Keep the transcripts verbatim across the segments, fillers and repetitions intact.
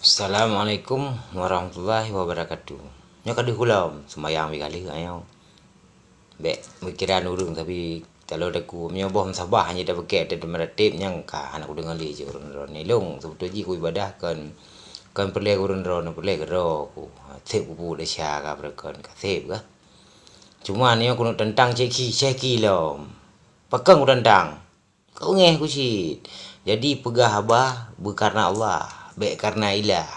Assalamualaikum warahmatullahi wabarakatuh. Nyoe ka deuh kulom, seumayang bak kali ayo. Bèk meukiran ureueng, tapi talo daku meunyoe boh meusabah hana tapeuke teuh meuratéb nyang ka hana kudeungoe lé jih ureueng droe nyoe. Lôn seubeutôi jih ku ibadah kon, kon peureulèe ureueng droe nyoe, peureulèe keudroe ku. Sép kubu desya ka beureugon ka sép ka. Cuma nyoe keuneuk tantang ceki, ceki lom. Pakon kutantang? Ka beungèh ku cit. Jadi peugah haba beukareuna Allah, bèk kareuna ilah.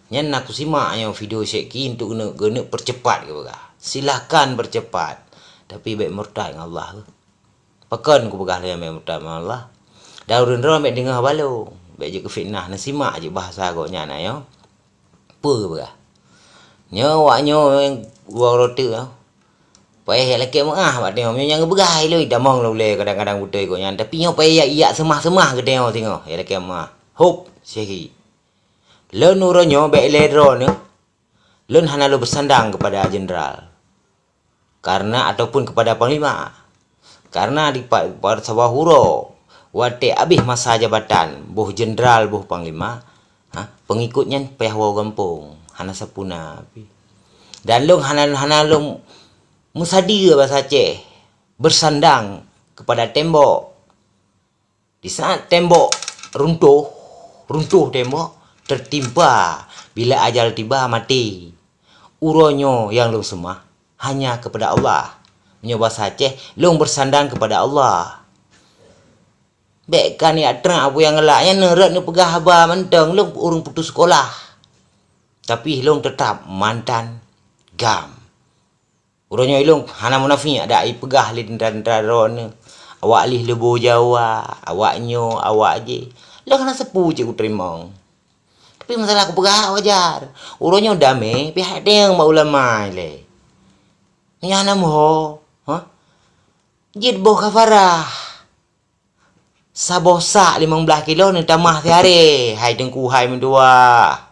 Nyan na kusimak nyoe video Syekh Ki untuk keuneuk, keuneuk peucepat geupeugah. Silahkan peucepat. Tapi bèk murtad ngon Allah. Pakon kupeugah lé bèk murtad ngon Allah? Dan ureueng droe bèk deungoe haba lôn, bèk jeuet keu fitnah. Neusimak jeuet bahasa gobnyan nyoe. Peue geupeugah? Nyoe awak nyoe nyang dua uroe teuk nyoe. Payah jak lakèe meu'ah bak tanyoe. Meunyoe nyang geupeugah ilôn tamong lôn ulèe kadang-kadang beutôi gobnyan. Tapi nyoe payah jak, jak seumah-seumah geutanyoe singoh, jak lakèe meu'ah. Hop, Syekh Ki. Lôn uroe nyoe bèk ilèe droeneuh. Lôn hana lôn beusandang keupada jeuneural. Karena, ataupun keupada panglima. Karena di pa-, pa-, saboh uroe, watèe abéh masa jabatan, boh jeuneural, boh panglima, ha, peungikot nyan payah woe gampông, hana sapeue na pih. Dan lôn hana, hana lôn meusadeue basa Aceh, beusandang keupada tembok. Di saat tembok runtuh, runtuh tembok, tertimpa, bila ajal tiba, mati. Uroe nyoe nyang lôn seumah hanya keupada Allah. Meunyoe basa Aceh, lôn beusandang keupada Allah. Bèk ka neujak trang peue nyang galak, nyan neurot neupeugah haba mantong, lôn ureueng putus sekolah. Tapi lôn teutap mantan GAM. Uroe nyoe ilôn hana munafék dak ipeugah lé teuntara-teuntara droeneuh, awak lih leubo Jawa, awak nyoe, awak jéh. Lôn hana sapeue cit kuteurimong. Tapi masalah kupeugah wajar. Uroe nyoe damé pihak deung bak ulama ilèe. Nyan na meuho, ha? Jeuet boh kafarah. Saboh sak limong blaih kilo neutamah siharé, hai Teungku, hai meutuah.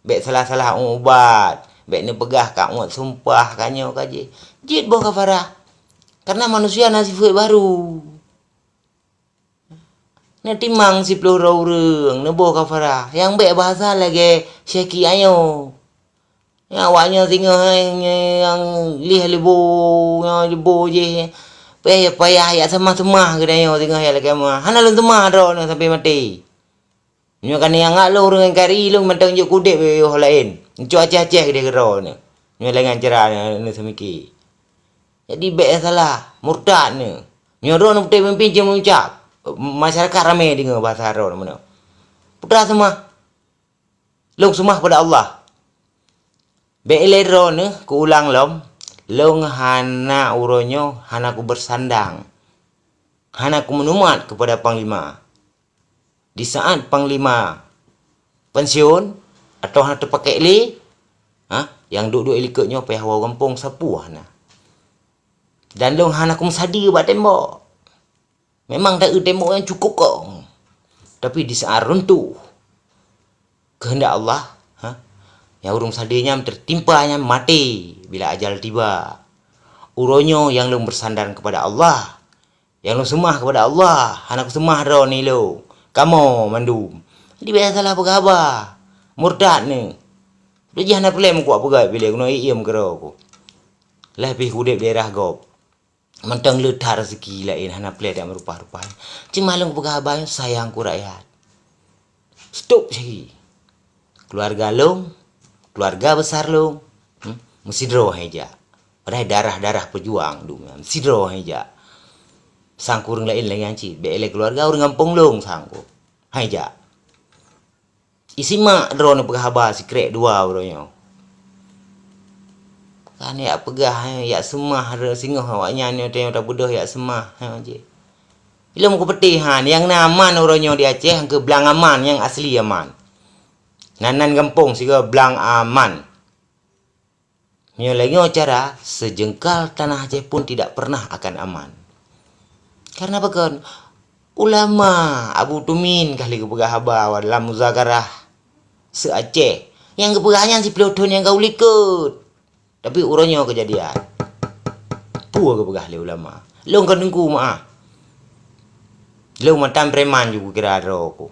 Bèk salah-salah ubat, bèk neupeugah ka uet sumpah ka nyoe ka jéh. Jeuet boh kafarah. Karena manusia na sifeuet baru. Neutimang siploh droe ureueng, neuboh kafarah. Nyang bèk bahasa lagèe Syekh Ki ayo. Nyan awak nyoe singoh, eh, nyang lih leubo, nyoe leubo jéh. Payah, payah jak seumah-seumah geutanyoe singoh jak lakèe meu'ah. Hana lôn seumah droeneuh sampai maté. Nyoe ka neuingat lôn ureueng N K R I, lôn mantong jeuet keu udép yoh laén. Nyoe Aceh-Aceh keudéh keudroe nyoe. Nyoe lagèe nyan cara nyoe seumiki. Jadi bèk salah, murtad nyoe. Nyoe droeneuh beutôi pemimpin jeuet meucab. Masyarakat ramé deungoe bahasa droeneuh meunoe. Putra seumah. Lôn seumah keupada Allah. Bèk ilèe droeneuh, kuulang lom, lôn hana uroe nyoe hana kubeusandang, hana kumeunumat keupada panglima. Di saat panglima pensiun atawa hana teupakék lé, ha, nyang duek-duek ilikot nyoe payah woe gampông sapeue hana. Dan lôn hana kumeusadeue bak tembok. Memang taeu tembok nyang cukôp kong. Tapi di saat runtuh keuheundak Allah, ha, nyang ureueng sadeue nyan teutimpa nyan maté bila ajal tiba. Uroe nyoe nyang lôn beusandar keupada Allah, nyang lôn seumah keupada Allah, hana kuseumah droeneuh lôn. Kamoe mandum. Jadi bèk salah peugah haba. Murtad nyoe. Lôn jih hana peureulèe meukuak peugah bilé keunoe iem keudroe ku. Lheuh pih udép daerah gob. Mantong le that raseuki laén hana peureulèe dak meurupah-rupah. Cuma lôn peugah haba nyoe sayang keu rakyat. Stop sagi. Keuluwarga lôn, keuluwarga besar lôn, hmm, meusidroe hai jak. Padahai darah-darah peujuang dum nyan meusidroe hai jak. Sang keu ureueng laén lagèe nyan cit, bèk ilèe keuluwarga ureueng gampông lôn sang keu hai jak. Isimak droeneuh peugah haba sikrek dua uroe nyoe. Kan jak peugah, eh, jak seumah droe singoh awaknyan nyoe tanyoe tabeudôh jak seumah, eh, jih. Ilôn kupeutih han, nyang na aman uroe nyoe di Aceh keu blang aman, nyang asli aman. Nan-nan gampông sigoe blang aman. Nyoe lagèe nyoe cara, seujengkal tanah Aceh pun tidak pernah akan aman. Karena pakon? Ulama Abu Tumin kah lheueh geupeugah haba lam muzakarah se-Aceh. Nyang geupeugah nyan siploh thon nyang ka u likot. Tapi uroe nyoe keujadian. Peue geupeugah lé ulama? Lôn kon teungku meu'ah. Lôn mantan preman ju kukira droe ku.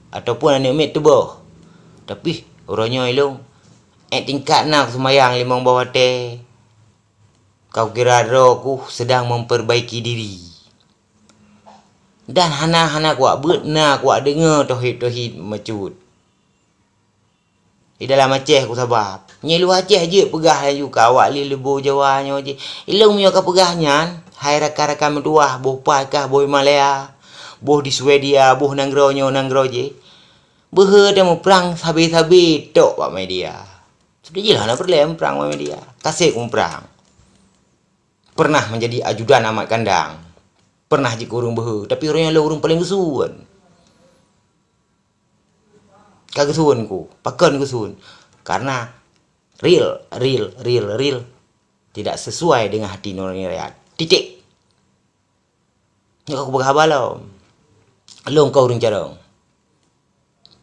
Ataupun aneuk miet tuboh. Tapi Uroe nyoe ilong, eh, tingkat na seumayang limong boh watée. Kau kira droe ku sedang memperbaiki diri. Dan hana-hana kuak beuet na kuak deungoe tohid-tohid macut. Di dalam Aceh ku sabab. Nyoe luwa Aceh jeuet peugah laju ka awak li leubo Jawa nyoe jih. Ilong meunyoe ka peugah nyan, hai rakan-rakan meutuwah, boh pai kah, boh Himalaya, boh di Swedia, boh nanggroe nyoe nanggroe jih. Beuhe tamuprang sabe-sabe tok bak media. Seudeh jih lah hana peureulée muprang bak media. Kaseb muprang. Pernah menjadi ajudan Ahmad Kandang. Pernah jeuet keu ureuëng beuhe, tapi ureuëng nyan le ureuëng paleng geusuon. Ka geusuon ku, pakon geusuon? Karena real, real, real, real tidak sesuai dengan hati nurani rakyat. Titik. Nyoe ka kupeugah haba lom. Lôn ka ureuëng carông.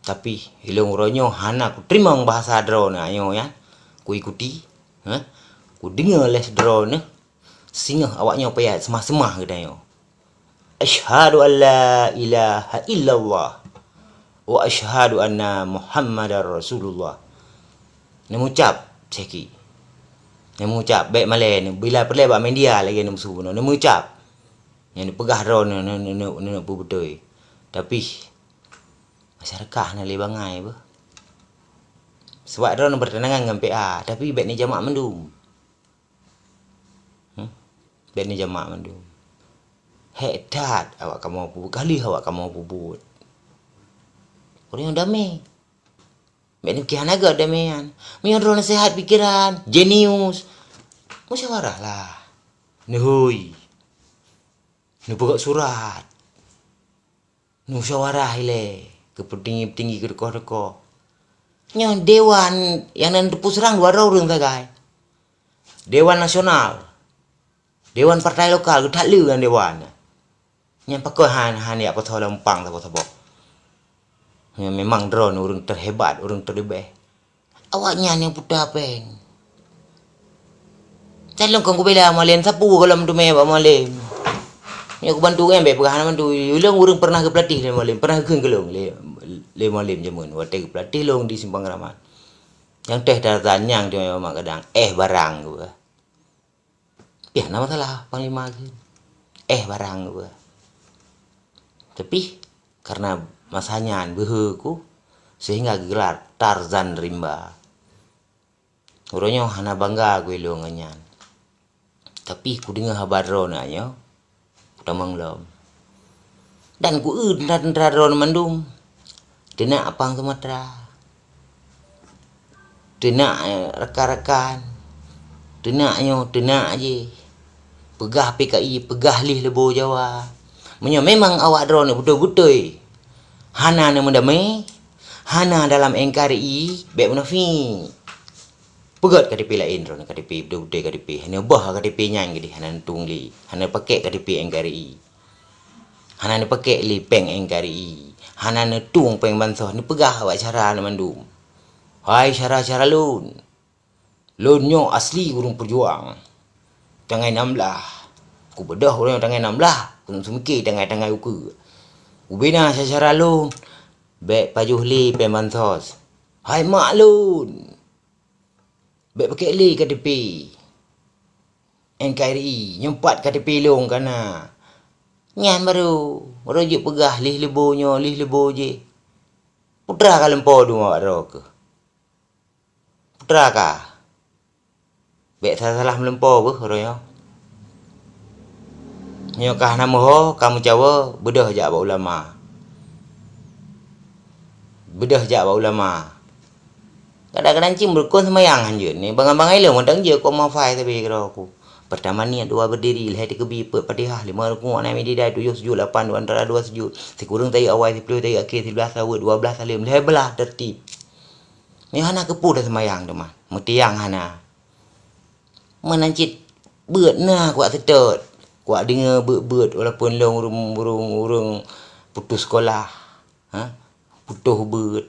Tapi ilong uroe nyoe hana kuteurimong bahasa droeneuh nyoe nyan. Kuikuti, ha? Kudeungoe lé sidroeneuh, singoh awak nyoe payah seumah-seumah geutanyoe. Asyhadu an la ilaha illallah wa asyhadu anna Muhammadar Rasulullah. Neumucab seki. Neumucab bék malée, bila peureulée bak media lagée neumusu bunoe. Neumucab. Nyang neupeugah droeneuh, neu-, neu-, neu-, neu-, peubeutôi. Tapi masyarakat hana lé bangai beuh. Sebab droeneuh bertentangan ngon P A, tapi bék neujamak mandum. Hmm? Bék neujamak mandum. Hék that awak kamoe peubuet, ka lheueh awak kamoe peubuet. Ureuëng nyang damé. Bék neupiké hana gét damé nyan. Meunyoe droeneuh seuhat pikeran, jenius, musyawarah lah. Neuhôi. Neupeugét surat. Neumusyawarah ilée keu peutinggi-peutinggi, keu tokoh-tokoh. Nyoe dewan nyang na neuteupeue seurang dua droe ureuëng sagai. Dewan nasional, dewan partai lokal, geuthat le ngon dewan nyan. Nyan pakon han, han jak peusoe lam pang saboh-saboh. Nyan memang droeneuh ureuëng terhebat, ureuëng terleubeh. Awaknyan nyang puta péng. Calon kon kubela Malem, sapeue gohlom teumé bak Malem. Nyoe kubantu ngon bék peugah hana bantu. Ulôn ureuëng pernah geupeulatih lé Malem, pernah geukheun keu lôn lé, lé Malem jameun watée geupeulatih lôn di Simpang Keramat. Nyang teuh Tarzan nyang teumé bak Mak Gadang, éh barang geuh. Piah na masalah panglima kheun. Éh barang geuh. Tapi karena masa nyan beuhe ku sehingga geugelar Tarzan Rimba. Uroe nyoe hana bangga ku ilôn ngon nyan. Tapi kudeungoe haba droeneuh nyoe, kutamong lom. Dan ku-eu teuntara-teuntara droeneuh mandum. Teunak apang Sumatera. Teunak, eh, rakan-rakan. Teunak nyoe, teunak jih. Peugah P K I, peugah lih leubo Jawa. Meunyoe memang awak droeneuh beutôi-beutôi hana neumeudamé, hana dalam N K R I, bék munafik. Peugét K T P laén droeneuh, K T P beutôi-beutôi K T P. Hana bah K T P nyan keudeh, hana neutueng lé. Hana pakék K T P N K R I. Hana neupakék lé péng N K R I. Hana neutueng péng bansos, neupeugah awak cara nyan mandum. Hai cara-cara lôn. Lôn nyoe asli ureuëng peujuang. Tanggai nam blah. Kubeudôh ureuëng tanggai nam blah, keuneuk seumiké tanggai-tanggai ukeue. Ubina cara-cara lôn, bék pajoh lé péng bansos. Hai mak lôn! Bék pakék lé K T P N K R I, nyoe pat K T P lôn ka na. Nyan barô, barô jeuet peugah lih leubo nyoe, lih leubo jéh. Putra ka lumpo dum awak droe keuh. Putra ka. Bék salah-salah meulumpo beuh uroe nyoe. Nyoe ka hana meuho, ka meucawa, beudôh jak bak ulama. Beudôh jak bak ulama. Kadang-kadang cit meurukon seumayang hanjeuet ni, bangai-bangai lom mantong jeuet keu mafai sabe keudroe ku. Peurtama niet, dua beurdiri, lhée takbir, peuet Fatihah, limong rukuk, nam i'tidal, tujoh sujud, lapan di antara dua sujud, sikureueng tahiyat awai, siplôh tahiyat akhé, siblaih sahweuet, dua blaih saleuem, lhée blaih teurtib. Nyoe hana keupeue taseumayang teuma, meutiang hana. Meunan cit beuet na kuat seutôt, kuat deungoe beuet-beuet walaupun lôn ureuëng, ureuëng, ureuëng putus sekolah, ha? Putoh beuet.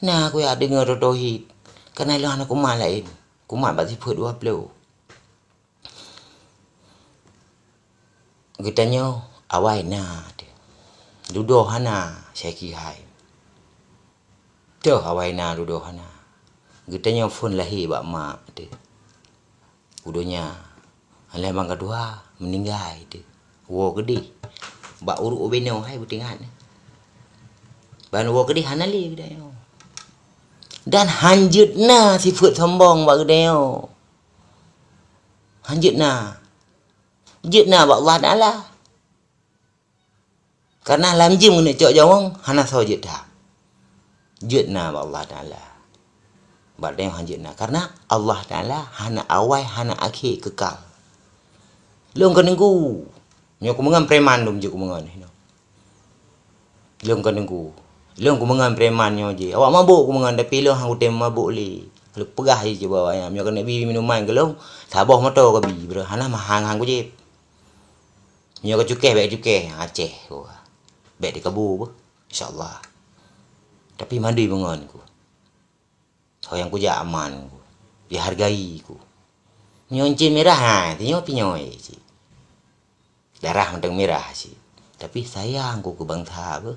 Na kuyak deungoe tauhid, kana lôn hana kumat laén, kumat bak sifeuet dua ploh. Geutanyoe awai na teuh, dudoe hana syaki hai. Toh awai na dudoe hana. Geutanyoe phon lahé bak mak teuh. U donya. Alah bang kadua meuninggai teuh. Woe keudeh. Bak uruek ubenoe hai beutingat. Ban woe keudeh hana lé geutanyoe. Dan hanjeuet na sifeuet sombong bak geutanyoe. Hanjeuet na. Jeuet na bak Allah Taala. Karena lam jeuem keuneuk cok jaweueng hana soe jeuet that. Jeuet na bak Allah Taala. Bak tanyoe hanjeuet na. Karena Allah Taala hana awai, hana akhé, keukal. Lôn keuneuk ku. Nyoe kumeungon preman lôn jeuet kumeungon. Lôn keuneuk ku. Lôn kumeungon preman nyoe jih. Awak mabôk kumeungon, tapi lôn han kutem mabôk lé. Lôn peugah jih cit bak awak nyan. Nyoe keuneuk bi minuman keu lôn, saboh moto kabi, bro. Hana mahang han kujieb. Nyoe ka cukéh, bèk cukéh, Aceh. Wah. Bèk dikabô beuh, insya Allah. Tapi mandum beungon ku. Ho nyang kujak aman ku. Dihargai ku. Nyoe encin mirah, ha, tinyoe pinyoi cit. Darah mantong mirah cit. Tapi sayang ku keu bansa beuh.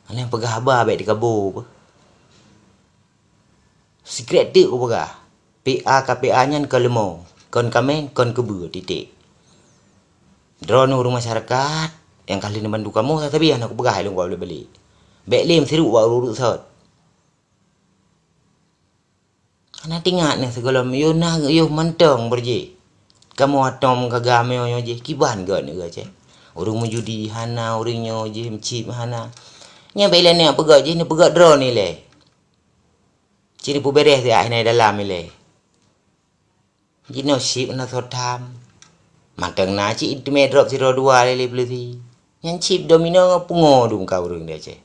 Hana nyang peugah haba bèk dikabô beuh. Sikrek teuk kupeugah, P A K P A nyan kon leumo, kon kaméng, kon keubeue, titek. Droeneuh ureueng masyarakat nyang ka lheueh neubantu kamoe, tatabi hana kupeugah lôn kuba balek. Bèk lé meusiruek bak ureueng-ureueng sot. Hana teuingat nyan sigohlom yoh na yoh mantong beurjih. Kamoe atom ka gameue nyoe jih kiban gét nyoe Aceh. Ureueng meujudi hana, ureueng nyoe jih meucit hana. Nyan bèk ilèe neupeugah jih, neupeugah droeneuh ilèe. Cit ipeubèrèh siat inan dalam ilèe. Jinoe chip na soe tham. Mantong na cit teumé drop sidroe dua lé polisi. Nyan chip domino ngon pungo dum ka ureueng di Aceh.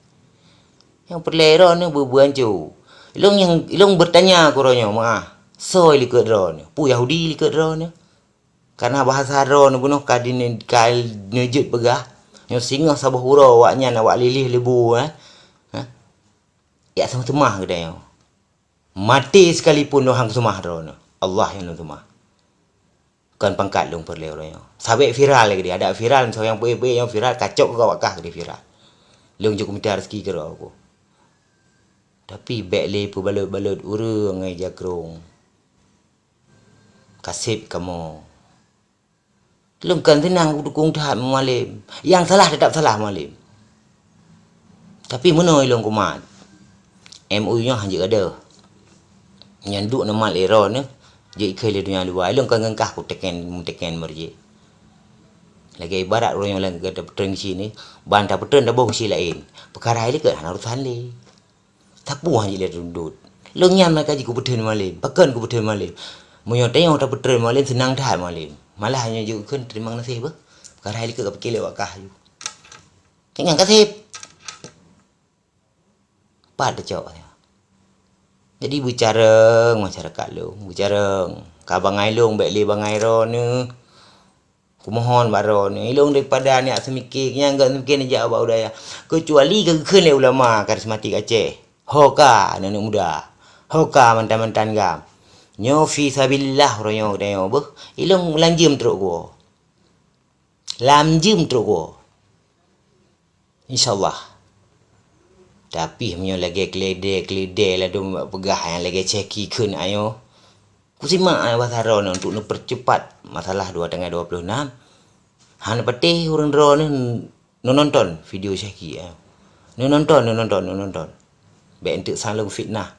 Nyang peureulèe droeneuh beu-beu anco. Ilôn nyang, ilôn beutanya keu uroe nyoe meuah, soe likot droeneuh? Peue Yahudi likot droeneuh? Karena bahasa droeneuh bunoe ka di, ka neujeuet peugah. Nyoe singoh saboh uroe awaknyan awak liléh leubô, eh. Hah? Jak seumah-seumah geutanyoe. Maté sekalipun lôn han kuseumah droeneuh. Allah nyang lôn seumah. Kon pangkat lôn peureulèe uroe nyoe. Sabé viral lagèe dia, adak viral, miseue nyang peuék-peuék nyang viral, kacok keu awak kah keudéh viral. Lôn jeuet kumita rezeki keudroe ku. Tapi bèk lé peubalot-balot ureueng ngon jakrong. Kaseb kamoe. Lôn kon seunang kudukong that Mualem. Nyang salah teutap salah Mualem. Tapi meunoe ilôn kumat. M O U nyoe han jeuet gadoh. Nyan duek neumat lé droeneuh, jeuet ikheun lé donya luwa. Ilôn kon ngon kah kuteken, muteken meurjéh. Lagèe ibarat uroe nyoe lagèe tapeutreun sini, ban tapeutreun taboh sisi laén. Peukara likot hana urusan lé. Sapeue han jeuet lé tundot. Lôn nyan maka jih kupeutreun Mualem. Pakon kupeutreun Mualem? Meunyoe tanyoe tapeutreun Mualem, seunang that Mualem. Malah nyoe jeuet kheun teurimong gaséh beuh. Peukara likot kapike lé awak kah ju. Keu nyan kaseb. Pat teucok nyoe. Jadi beucareueng masyarakat lôn, beucareueng. Ka bangai lôn bèk lé bangai droeneuh. Kumohon bak droeneuh, ilôn daripada neujak seumike, nyang gét seumike neujak bak budaya. Keucuali ka geukheun lé ulama karismatik Aceh. Ho ka aneuk muda. Ho ka mantan-mantan GAM. Nyoe fi sabilillah uroe nyoe geutanyoe beuh. Ilôn lam jeuem trok geuwoe. Lam jeuem trok geuwoe. Insya Allah. Tapi meunyoe lagèe keuledée-keuledée ladôm peugah nyang lagèe Syehki kheun ayoe. Kusimak, eh, bahasa droeneuh untuk neupeurcepat masalah dua tanggai dua ploh nam. Hana patéh ureueng droeneuh neunonton video Syehki, eh. Neunonton, neunonton, neunonton. Bèk enteuk sang lôn fitnah.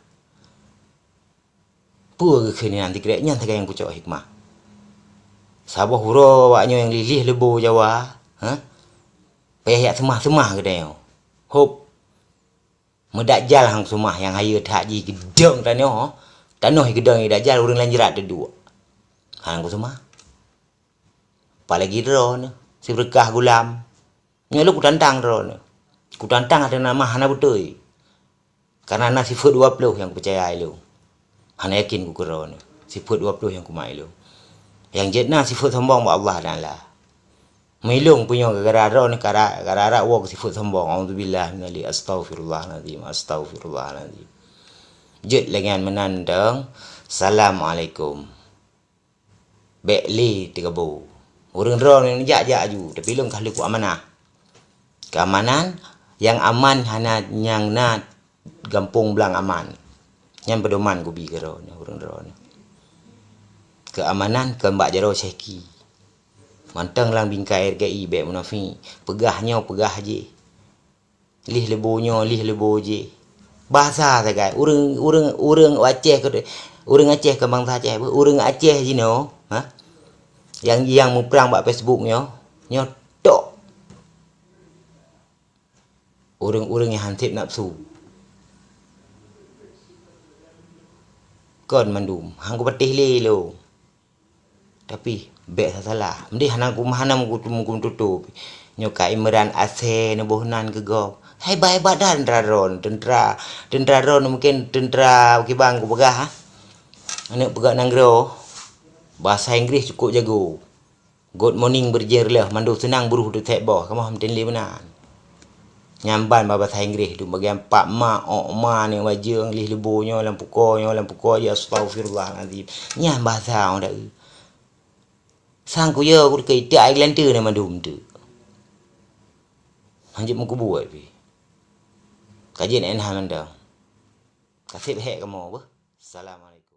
Peue geukheun nyan sikrek nyan sagai nyang kucok hikmah. Saboh uroe awak nyoe nyang liléh leubô Jawa, ha? Payah jak seumah-seumah geutanyoe. Hop. Meudajal han kuseumah nyang hayeue that jih geudong tanoh, tanoh geudong dajal ureueng lam jrat teuduek. Han kuseumah. Apalagi droeneuh, sibeureukah gulam. Nyoe lôn kutantang droeneuh. Kutantang ateueh nama hana beutôi. Karena na sifeuet dua ploh nyang kupeucayai lôn. Hana yakin ku keudroe nyoe. Sifeuet dua ploh nyang kumat ilôn. Nyang jeuet na sifeuet sombong bak Allah Taala. Meulôn punyueng gara-gara droeneuh kara-, gara-gara woe keu sifeuet sombong. Auzubillah minali, astaghfirullahalazim, astaghfirullahalazim. Jeuet lagèe nyan meunan dong. Assalamualaikum. Bèk lé teugabô. Ureueng droeneuh jak-jak aju, tapi lôn ka lheueh ku amanah. Keamanan, nyang aman hana nyang na gampông blang aman. Nyan peudoman kubi keudroe nyoe, ureuëng droe nyoe. Keuamanan keu bak jaroe syeki. Mantong lam bingkai R G I bék munafik. Peugah nyoe, peugah jih. Lih leubo nyoe, lih leubo jih. Bahasa sagai. Ureuëng, ureuëng, ureuëng Aceh keu, ureuëng Aceh keu bansa Aceh. Ureuëng Aceh jinoe, ha? Nyang, nyang muprang bak Facebook nyoe, nyoe tok. Ureuëng-ureuëng nyang han seb nafsu. Kon mandum, han kupatéh lé lôn. Tapi bék sasalah. Meudeh hana ku, hana meukutum-, meukutum-tutup. Nyoe ka Imran Asé neuboh nan keu gob. Hebat-hebat dah teuntara droe, teuntara, teuntara droe mungken teuntara kiban kupeugah, ha? Aneuëk peugah nanggroe. Bahasa Inggris cukup jago. Good morning, Brigjen Reuloh, mandum seunang beuruh teuthèk boh, kamoe meuteun lé meunan. Nyan ban bak basa Inggréh dum bagian pat ma, ok ma, nyoe bajeueng, lih leubo nyoe, lam pukoe nyoe, lam pukoe jih, astaghfirullahalazim. Nyan basa ureuëng dayeuh. Sang kuyoe ku keu iteuk ai geulanteue na mandum teuk. Hanjeuet meukubu ai pih. Kajian N H mantong. Kaseb hék kamoe beuh. Assalamualaikum.